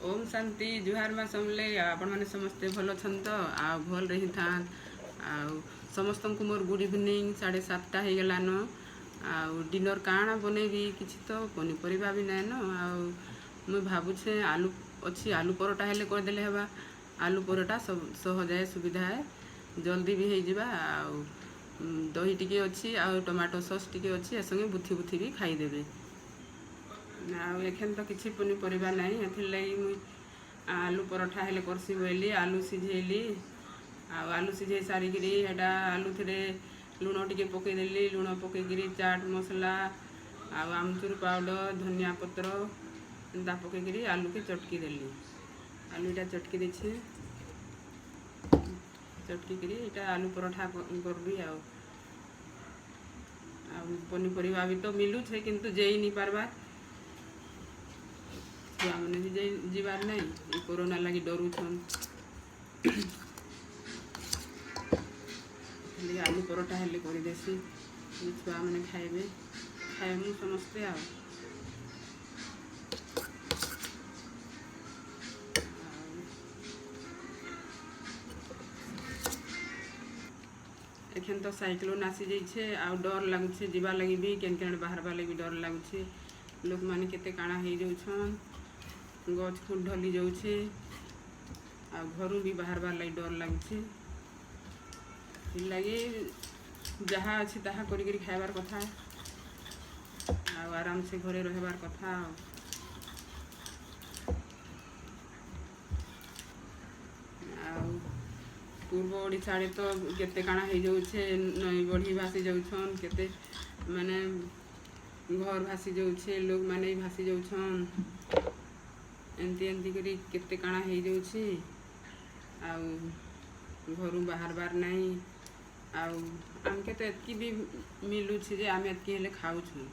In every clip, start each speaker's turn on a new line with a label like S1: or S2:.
S1: ଓମ୍ ଶାନ୍ତି, ଜୁହାର ମା ସମଲେ। ଆପଣମାନେ ସମସ୍ତେ ଭଲ ଅଛନ୍ତି ତ? ଆଉ ଭଲରେ ହିଁ ଥାନ୍। ଆଉ ସମସ୍ତଙ୍କୁ ମୋର ଗୁଡ୍ ଇଭିନିଂ। 7:30 ହେଇଗଲାନ। ଆଉ ଡିନର୍ କାଣା ବନେଇବି? କିଛି ତ ପନିପରିବା ବି ନାଇଁନ। ଆଉ ମୁଇଁ ଭାବୁଛେ ଆଲୁ ଅଛି, ଆଲୁ ପରଟା ହେଲେ କରିଦେଲେ ହେବା। ଆଲୁ ପରଟା ସହଜ ହେ, ସୁବିଧା ହେ, ଜଲ୍ଦି ବି ହେଇଯିବା। ଆଉ ଦହି ଟିକେ ଅଛି ଆଉ ଟମାଟୋ ସସ୍ ଟିକେ ଅଛି, ଏ ସଙ୍ଗେ ବୁଥି ବୁଥି ବି ଖାଇଦେବେ। ଆଉ ଏଖେନ୍ ତ କିଛି ପନିପରିବା ନାହିଁ, ଏଥିର୍ଲାଗି ମୁଇଁ ଆଲୁ ପରଠା ହେଲେ କରସି ବୋଇଲି ଆଲୁ ସିଝେଇଲି। ଆଉ ଆଲୁ ସିଝେଇ ସାରିକିରି ହେଟା ଆଲୁଥିରେ ଲୁଣ ଟିକେ ପକେଇଦେଲି। ଲୁଣ ପକେଇକିରି ଚାଟ୍ ମସଲା ଆଉ ଆମଚୁର ପାଉଡ଼ର, ଧନିଆ ପତ୍ର ଏନ୍ତା ପକେଇକିରି ଆଲୁକେ ଚଟକି ଦେଲି। ଆଲୁଟା ଚଟକି ଦେଇଛେ। ଚଟକିକିରି ଏଇଟା ଆଲୁ ପରଠା କରବି। ଆଉ ଆଉ ପନିପରିବା ବି ତ ମିଲୁଛେ, କିନ୍ତୁ ଯେଇ ନି ପାରବାର୍। ଛୁଆମାନେ ବି ଯାଇ ଯିବାର ନାଇଁ, ଏଇ କରୋନା ଲାଗି ଡରୁଛନ୍। ଖାଲି ଆଲୁ ପରଟା ହେଲେ କରିଦେସି, ଛୁଆମାନେ ଖାଇବେ, ଖାଇମୁ ସମସ୍ତେ। ଆଉ ଆଉ ଏଖେନ୍ ତ ସାଇକ୍ଲୋନ୍ ଆସିଯାଇଛେ, ଆଉ ଡର ଲାଗୁଛେ ଯିବା ଲାଗି ବି, କେନ୍ କେନ୍ ବାହାରବା ଲାଗି ଡର ଲାଗୁଛେ। ଲୋକମାନେ କେତେ କାଣା ହେଇଯାଉଛନ୍, ଗଛ ଖୁଣ୍ଟ ଢଲି ଯାଉଛେ, ଆଉ ଘରୁ ବି ବାହାରବାର୍ ଲାଗି ଡର ଲାଗୁଛେ। ସେଥିର୍ଲାଗି ଯାହା ଅଛି ତାହା କରିକିରି ଖାଇବାର କଥା ଆଉ ଆରାମସେ ଘରେ ରହିବାର କଥା। ଆଉ ଆଉ ପୂର୍ବ ଓଡ଼ିଶା ଆଡ଼େ ତ କେତେ କାଣା ହେଇଯାଉଛେ, ନଈ ବଢ଼ି ଭାସି ଯାଉଛନ୍, କେତେ ମାନେ ଘର ଭାସି ଯାଉଛେ, ଲୋକମାନେ ବି ଭାସି ଯାଉଛନ୍। ଏମିତି ଏମିତି କରି କେତେ କାଣା ହେଇଯାଉଛି, ଆଉ ଘରୁ ବାହାରବାର ନାହିଁ। ଆଉ ଆମକେ ତ ଏତ୍କି ବି ମିଲୁଛି ଯେ ଆମେ ଏତ୍କି ହେଲେ ଖାଉଛୁଁ।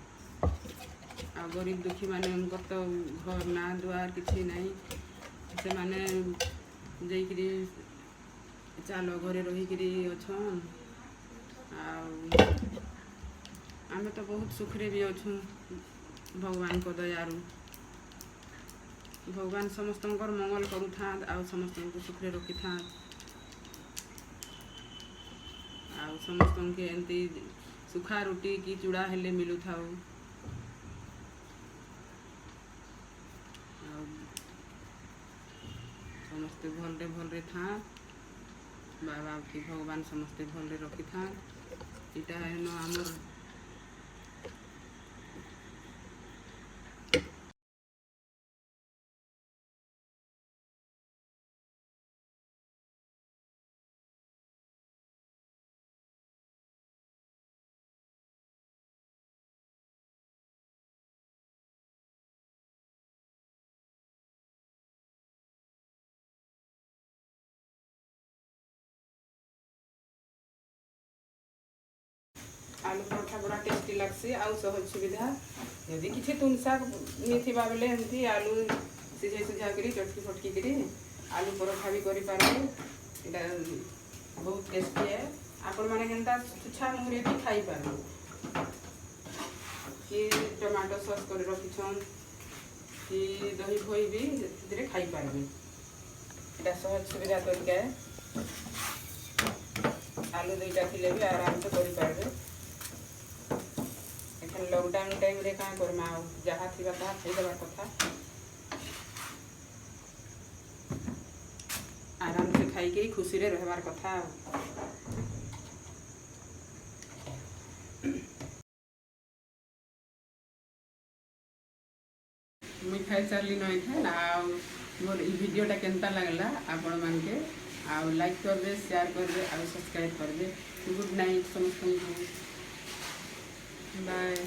S1: ଆଉ ଗରିବ ଦୁଃଖୀ ମାନଙ୍କର ତ ଘର ନା ଦୁଆର କିଛି ନାହିଁ, ସେମାନେ ଯାଇକିରି ଚାଲ ଘରେ ରହିକିରି ଅଛନ୍। ଆଉ ଆମେ ତ ବହୁତ ସୁଖରେ ବି ଅଛୁଁ ଭଗବାନଙ୍କ ଦୟାରୁ। ଭଗବାନ ସମସ୍ତଙ୍କର ମଙ୍ଗଳ କରୁଥାନ୍ ଆଉ ସମସ୍ତଙ୍କୁ ସୁଖରେ ରଖିଥାନ୍, ଆଉ ସମସ୍ତଙ୍କୁ ଏମିତି ସୁଖା ରୁଟି କି ଚୁଡ଼ା ହେଲେ ମିଲୁଥାଉ। ଆଉ ସମସ୍ତେ ଭଲରେ ଭଲରେ ଥାନ୍, ବାବା କି ଭଗବାନ ସମସ୍ତେ ଭଲରେ ରଖିଥାନ୍। ଏଇଟା ହେନ ଆମର। ଆଲୁ ପରଠା ବଡ଼ା ଟେଷ୍ଟି ଲାଗ୍ସି ଆଉ ସହଜ ସୁବିଧା। ଯଦି କିଛି ତୁନ୍ ଶାଗ ନି ଥିବା ବେଲେ ଏମିତି ଆଲୁ ସିଝେଇ ସୁଝା କରି ଚଟକି ଫଟକି କରି ଆଲୁ ପରଠା ବି କରିପାରିବେ। ଏଇଟା ବହୁତ ଟେଷ୍ଟି ହେ। ଆପଣମାନେ ହେନ୍ତା ଛୁଛା ମୁହଁରେ ବି ଖାଇପାରିବେ କି ଟମାଟୋ ସସ୍ କରି ରଖିଛନ୍ କି ଦହି ଫହି ବି ସେଥିରେ ଖାଇପାରିବେ। ଏଇଟା ସହଜ ସୁବିଧା ତରିକା। ଆଲୁ ଦୁଇଟା ଥିଲେ ବି ଆରାମସେ କରିପାରିବେ। ଏଖେନ୍ ଲକଡାଉନ୍ ଟାଇମ୍ରେ କାଁ କର୍ମା? ଆଉ ଯାହା ଥିବା ତାହା ଖାଇଦେବାର କଥା, ଆରାମସେ ଖାଇକିରି ଖୁସିରେ ରହିବାର କଥା। ଆଉ ମୁଇଁ ଖାଇସାରିଲି ନ ଏଖେନ୍। ଆଉ ମୋର ଏଇ ଭିଡ଼ିଓଟା କେନ୍ତା ଲାଗଲା ଆପଣମାନକେ? ଆଉ ଲାଇକ୍ କରିବେ, ସେୟାର କରିବେ ଆଉ ସବସ୍କ୍ରାଇବ୍ କରିବେ। ଗୁଡ୍ ନାଇଟ୍ ସମସ୍ତଙ୍କୁ, ବାଏ।